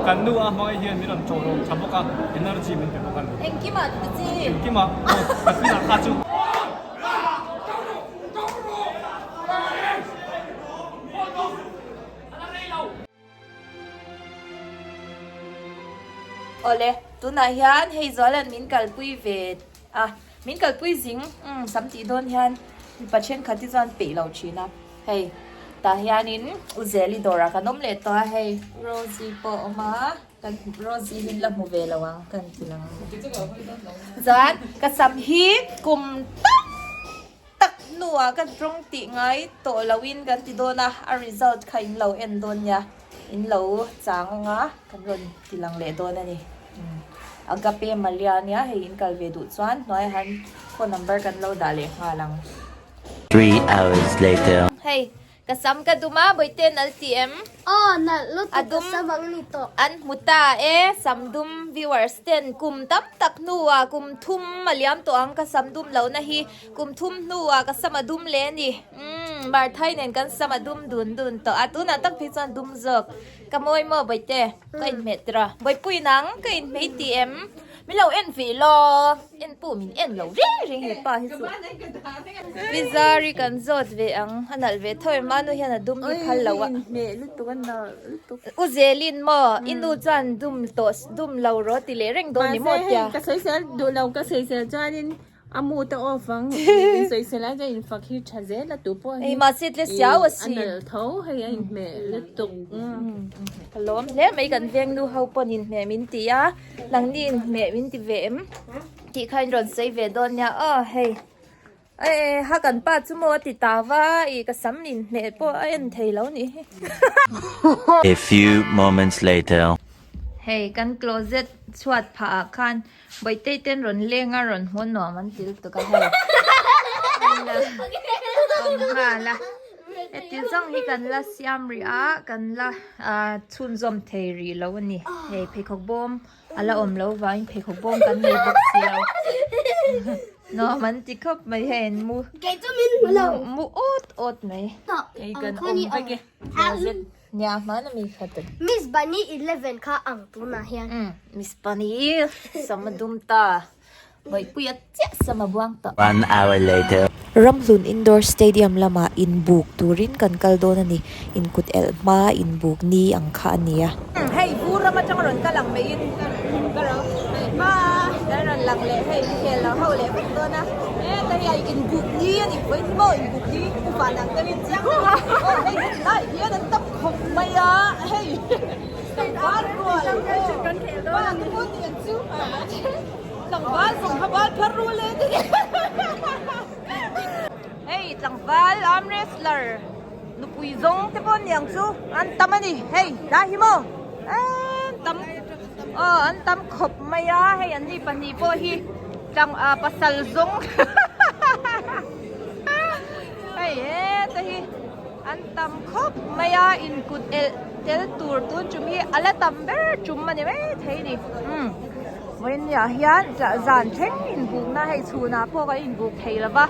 Kan nu a hmangaih hian min rawn chaw rawng tha bawk a, energy min pe bawk a ni. Engkimah ti ta chi. Engkimah aw, ka tunah kha chu. Awle, tunah hian hei Zuala'n min kalpui ve a, min kalpui zing umm sam tih dawn hian mipa thenkhat hi chuan peih lo thin a, hei tah hianin U Zeli dawrah kan awm leh tawh a, hei Rosie pawh a awm a, kan Rosie hi la hmu ve lo ang kan ti lang a ni. Chuan ka sam hi kum tam tak hnuah ka rawng tih ngai tawh loin kan ti dawn a, a result kha in lo en dawn nia, in lo chang anga kan rawn ti lang leh dawn a ni. Agape Malia nia hei in kal ve duh chuan hnuaiah han phone number kan lo dah leh nghal ang. 3 hours later. Hei Ka sam ka dum a, Bawihte nalh ti em? Aw, nalh lutuk ka sam ang ni tawh. An hmu ta e, sam dum viewers ten kum tam tak hnuah kum thum a liam tawh ang ka sam dum lohna hi kum thum hnuah ka sam a dum leh a ni. Umm, Marthai nen kan sam a dum dun dun tawh a, tunah tak phei chuan dum zawk. Ka mawi maw Bawihte? Ka inhmeh tir a. Bawihpui nang ka inhmeh ti em? Min lo en ve lo, en pawh min en lo reng reng he pa hi chu. Pi Zari kan zawt ve ang, a nalh ve tho em a nu hian a dum hi phal lo a. U Zelin maw, i nu chuan dum tawh dum lo rawh ti leh reng dawn ni maw tia. Mahse hei ka sawisel duh lo, ka sawisel chuanin A mu te off ang, in sawisel ai chuan in fak hi tha zel a tu pawh hi. Hei mahse tle siau a si. A nalh tho hei a inhmeh lutuk. Ka lawm hle mai kan veng nu ho pawn inhmeh min ti a, nangni inhmeh min ti ve em tih kha in rawn sawi ve dawn nia aw hei. E ha kan pa chu maw a ti ta va i ka sam inhmeh pawh a en thei lo nih hi. A few moments later. Hei kan closet chhuat phah ah khan Bawihtei ten rawn leng a rawn hmuh nuam an ti lutuk a hei an la awm nghal a heti zawng hi kan la siam rih a kan la ah chhunzawm thei rih lo a ni hei pheikhawk bawm a la awm loh vangin pheikhawk bawm kan nei bawk si lo nuam an ti khawp mai hei an mu mu awt awt mai hei kan awm vek e closet. Nia hman a mi kha ta. Miss Bunny 11 kha ang tunah hian. Umm Miss Bunny sama dum ta. Bawihpuia chiah sama buang tawh. One hour later. Ramhlun Indoor Stadium lamah inbuk turin kan kal dawn a ni. Inkut elh hma inbuk ni ang kha a nia. Hei vur ram atang rawn kal ang maiin ka ro hei hma kan rawn lang leh hei khel lo ho leh vek dawn a heta hi a inbuk ni a ni vawi hi maw inbuk ni upa dang deuhin chiang deuh a aw hei hetlai hian an tam khawp mai a hei tlangval rual aw pa te pawh ni ang chu tlangval zawng kha bal phar rul e Hei tlangval arm wrestler nupui zawng te pawh niang chu an tam a ni hei dah hi maw an tam aw an tam khawp mai a hei an ni pahnih pawh hi tlang ah pasal zawng hei heta hi an tam khawp mai a inkut elh tel tur tun tum hi a la tam ber tum a ni mai thei a ni umm. Vawinia hian zan thleng inbukna hei chhunah pawh kan inbuk thei lo va,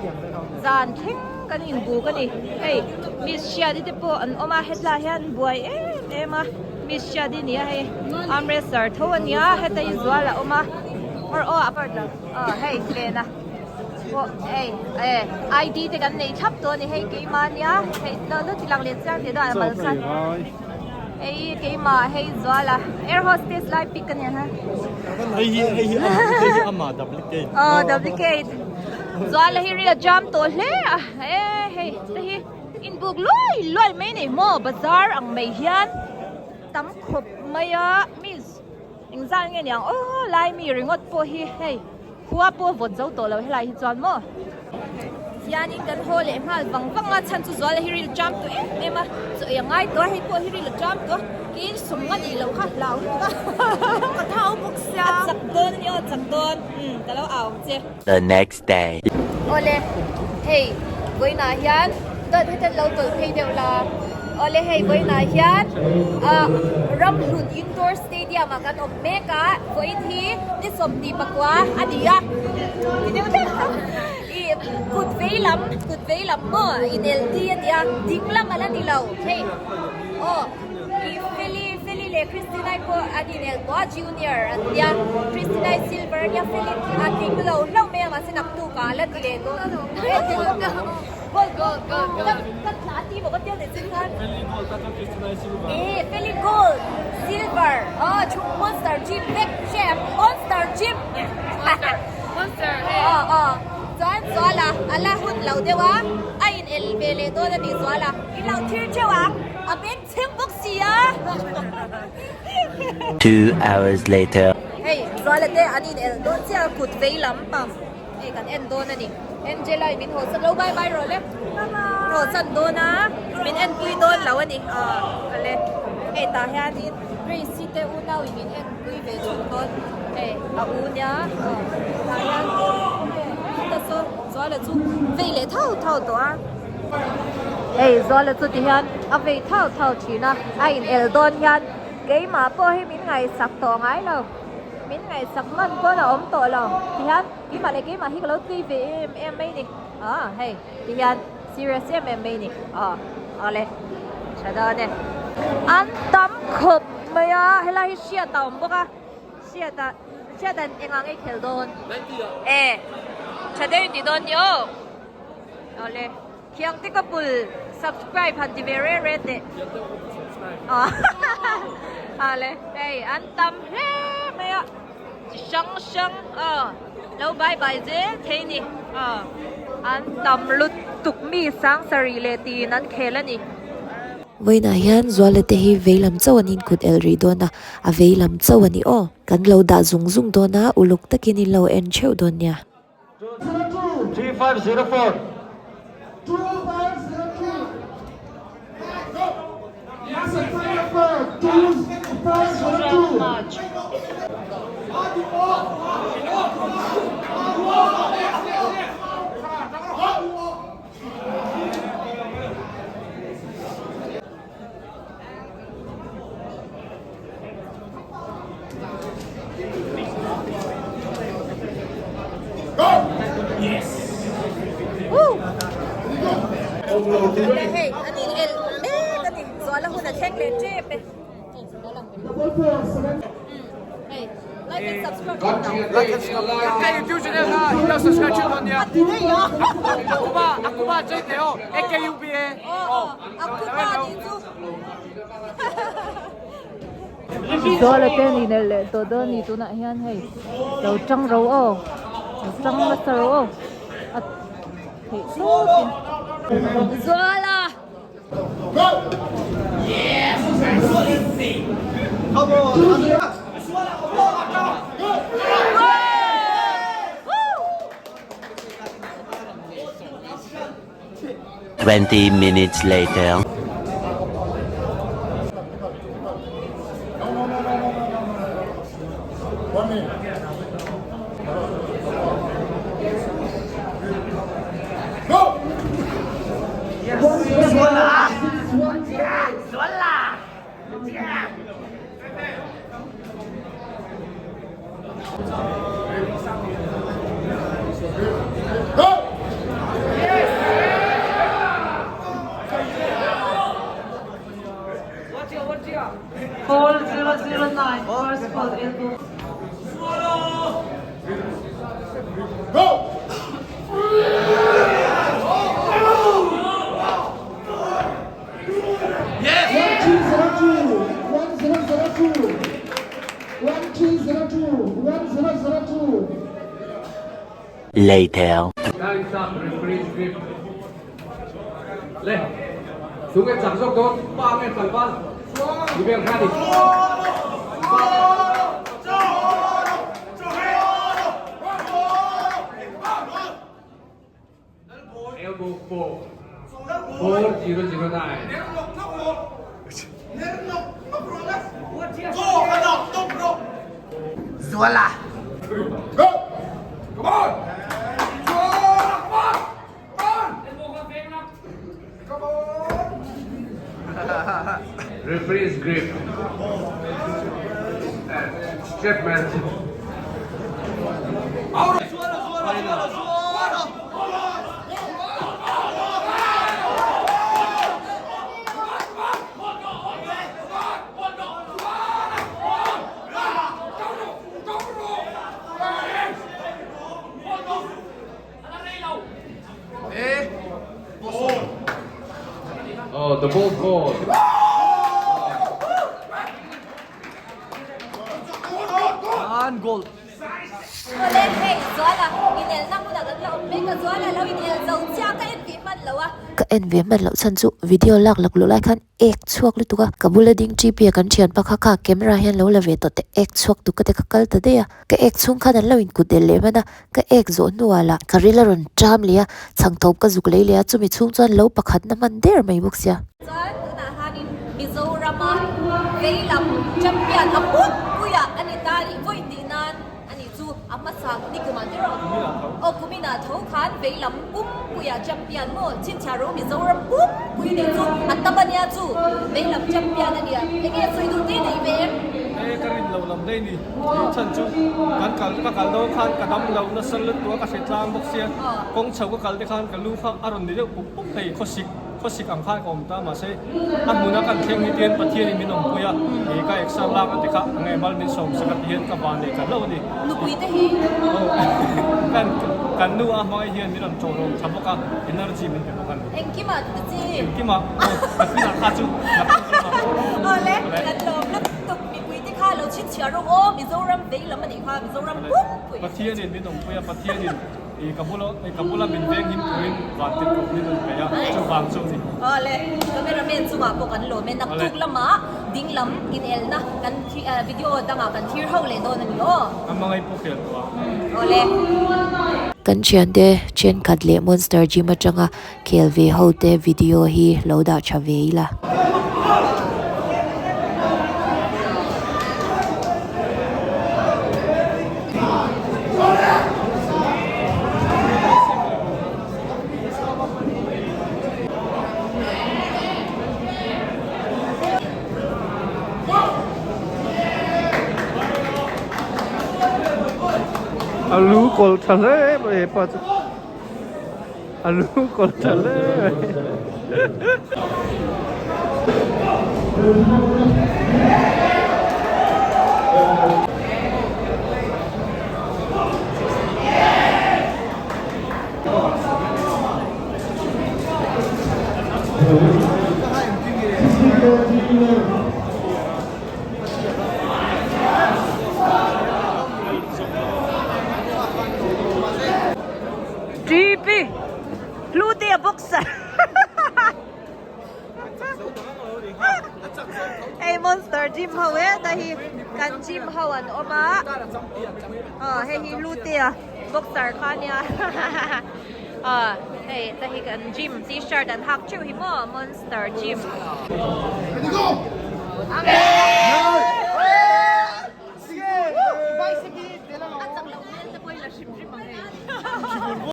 zan thleng kan inbuk a ni. Hei Miss Hriati te pawh an awm a, hetlaiah hian an buai em em a, Miss Hriati nia hei arm wrestler tho a nia, heta hi zual a awm a, or aw a part lo aw hei Lena pawh hei e ID te kan nei thlap tawh a ni hei keimah nia hei lo ti lang leh chiang teh dawn a malsan. Hei keimah hei zuala air hostess lai pic a nia ha. Hei hi hei hi hei hi ama duplicate. Oh duplicate. Zuala hi ria jam tawh hle a e hei te hi inbuk luai luai mai nei maw bazar ang mai hian tam khawp mai a miss engzat nge niang aw lai mi ringawt pawh hi hei Khua pawh vawt zo tawh lo helai hi chuan maw. Hianin kan haw leh nghal vang vang a, chhan chu Zuala hi ril ṭam tawh em em a, chaw ei a ngai tawh a, hei pawh hi ril a ṭam tawh a, keiin sawm nga nih loh kha hlau lutuk a, ka thau bawk sia. A chak dawn a ni aw, a chak dawn, umm ka lo au ang che. The next day. Awle, hei vawiinah hian dawt hetian lo tawlh phei deuh la, awle hei vawiinah hian ah Ramhlun Indoor Stadium ah kan awm mek a, vawiin hi ni 24 a ni a, ti deuh deuh ih kut vei lam kut vei lam maw inel ti a ni a, ding lam a la ni lo hei aw ih feli feli leh. leh Christinai pawh an inel tawh a junior an nia Christinai silver ania Felin a tling lo hlauh mai a mahse naktuk ah a la ti leh dawn gold gold gold ka tla a ti maw ka tia leh chin khan Felin gold ta chuan Christinai silver e Felin gold silver aw chung monster gym vek hre monster gym monster monster aw aw chuan Zuala a la hun lo deuh a a inel ve leh dawn a ni Zuala i lo thlir theuh ang a beng Chheng bawk si a. 2 hours later. Hei Zuala te an in el dawn chiah a kut vei lam pang hei kan en dawn a ni. Angela in min haw chan lo bye bye rawh le. Haw chan dawn a min en pui dawn lo a ni. Aw ale hei tah hianin Grace-i te unau in min en pui ve thung dawn hei a u nia aw tah hian ta saw Zuala chu vei leh thau thau tawh a. Hei Zuala chu ti hian a vei thau thau thin a, a in el dawn hian keimah pawh hi min ngaihsak tawh ngai lo, min ngaihsak hman pawn a awm tawh lo ti hian keimah leh keimah hi ka lo tui ve em em mai ni ah hei ti hian serious em em mai ni ah awle tha dawn e. An tam khawp mai a, helai hi hriat a awm bawk a, hriat ah hriat an eng ang ei khel dawn e tha deuh in ti dawn ni aw. Awle Khiangte ka pul subscribe han ti ve re re teh. Awle hei an tam hle mai a chi hrang hrang aw lo bye bye zel thei ni aw an tam lutuk mi sang sarih leh tiin an khel a ni. Vawiinah hian Zuala te hi vei lam chauh an inkut el rih dawn a, a vei lam chauh a ni aw. Kan lo dah zung zung dawn a, uluk takin in lo en theuh dawn nia. 3504. Hei an in el mek a ni zuala hun a thleng leh tep e hei like and subscribe Like YouTube channel kha in lo subscribe theuh dawn nia Akuba Akuba chei teh aw AKUBA aw Akuba tih chu Zuala te an inelh leh tawh dawn a ni tunah hian hei lo tang ro aw lo tang nasa ro aw a theih tawpin. Zuala. 20 minutes later. Later. Elbow 4 4009. Referee's grip. Strap man. The ball goal. An goal. Awle hei Zuala inelna hmunah kan la awm mek a, Zuala lo inel zo chiah ka en ve hman lo a. Ka en ve hman loh chhan chu video lak lak luh lai khan ek chhuak lutuk a, ka bula ding TP a kan thianpa kha kha camera hian lo la ve tawh teh ek chhuak tuk ka te kha kal ta daih a, ka ek chhung khan an lo in kut del leh hman a, ka ek zawh hnuah lah ka ril a rawn ṭam leh a, chhang thawp ka zuk lei leh a, chumi chhung chuan lo pakhat na hman der mai bawk sia. Chuan tunah hianin Mizorama veilam champion a put puiah a ni ta nih vawi tih nan a nih chu a hmasa nikumah te rawh aw kuminah tho khan veilam pum puiah champion maw chhinchhiah rawh Mizoram pum pui nih chu a tam a nia chu veilam champion a nia enge sawi duh te nei ve em? E ka rin lo lam daih ni tih chhan chu kan kal ka kal dawn khan ka dam lo nasa lutuk a ka hre tlang bawk sia kawng chho ka kal te khan ka lu kha a rawn ni deuh pup pup thei khawsik Khawsik ang khan ka awm ta mahse a hmuna kan thleng hi tian Pathianin min awmpui a, ih ka exer lak a ti kha enge mal min sawm sak a ti hian ka van leh ta hlauh a ni. Nupui te hi. Kan kan nu a hmangaih hian min rawn chawh rawm tha bawk a, energy min pe bawk a ni. Engkimah ti chi. Engkimah aw Pathian kha chu naktuk lamah. Awle kan lawm lutuk mipui te kha lo chhinchhiah rawh aw Mizoram vei lam a nih kha Mizoram pumpui. Pathianin min awmpui a Pathianin. I ka bula i ka bula min veng him turin van tir kawp min rawn pe a, chu vang chu a ni. Awle, cameraman chungah pawh kan lawm e, naktuk lamah ding lam inelna kan video dangah kan thlir ho leh dawn a ni aw. A hmangaih pawh khel tawh a. Awle. Kan thiante thenkhat leh Monster Gym atanga khel ve ho te video hi lo dah tha ve ila. A lu kawl tha hle mai hepa chu a lu kawl tha hle mai. TP Hlutea boxer Hei monster gym ho e ta hi kan gym ho an awm a aw hei hi Hlutea boxer kha ania aw hei ta hi kan gym t-shirt an hak theuh hi maw monster gym.